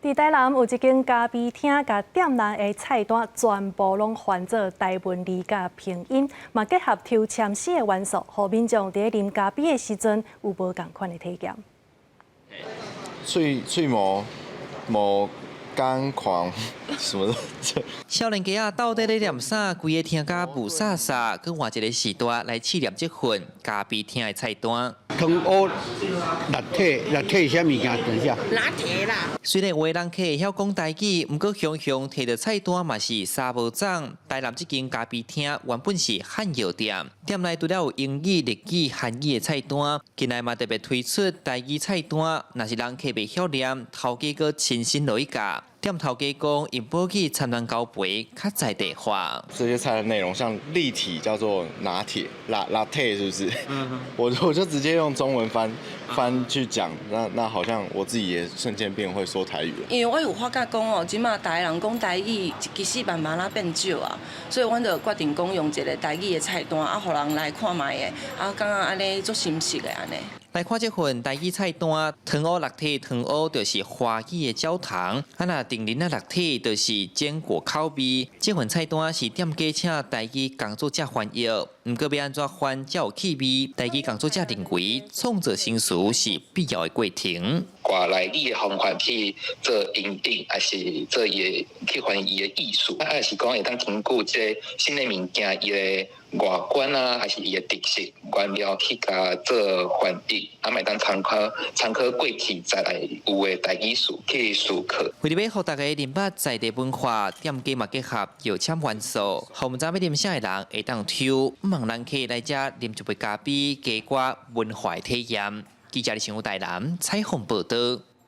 佇台南有一間咖啡廳，共店內的菜單全部攏翻做台文字佮拼音，嘛結合抽籤糋的元素，予民眾佇咧啉咖啡的時陣有無仝款的體驗。喙喙無無仝款，什麼的？少年家仔鬥底咧念啥？規个聽甲霧煞煞，閣換一个時代來試驗這份咖啡廳的菜單。糖烏拿鐵，拿鐵啥物件？等一下。拿鐵啦。雖然有的人客會曉講台語，毋過雄雄提著菜單嘛是三無總。台南這間咖啡廳原本是漢藥店，店內除了有英語、日語、韓語的菜單，近來嘛特別推出台語菜單。若是人客袂曉念，頭家閣親身落去教。店頭家講，用母語參與交陪，較在地化。這些菜的內容，像立體叫做拿鐵，拿拿鐵是不是？我就直接用中文翻翻去講，那好像我自己也瞬間變會說台語了。因為我有發覺講哦，這馬台人講台語其實慢慢仔變少啊，所以阮就決定講用一个台語的菜單啊，予人來看覓的，啊，感覺按呢足心適的按呢。來看這份台語菜單，糖烏拿鐵，糖烏就是華語的焦糖，啊若杏仁仔拿鐵就是堅果口味。這份菜單是店家請台語工作者翻譯，毋過欲按怎翻才有趣味？台語工作者認為創作新詞是必要的過程。外來語的方法去做引領，還是做伊的去翻譯伊的意思，啊，還是講會當根據這个新的物件伊的外觀啊，還是伊的特色原料去共做翻譯，啊，嘛會當參考參考過去在來有的台語詞去思考。為著欲予大家認捌在地文化，店家嘛結合搖籤元素，予毋知欲啉啥的人會當抽，望人客來遮啉一杯咖啡，加寡文化的體驗。記者李成武台南採訪報導。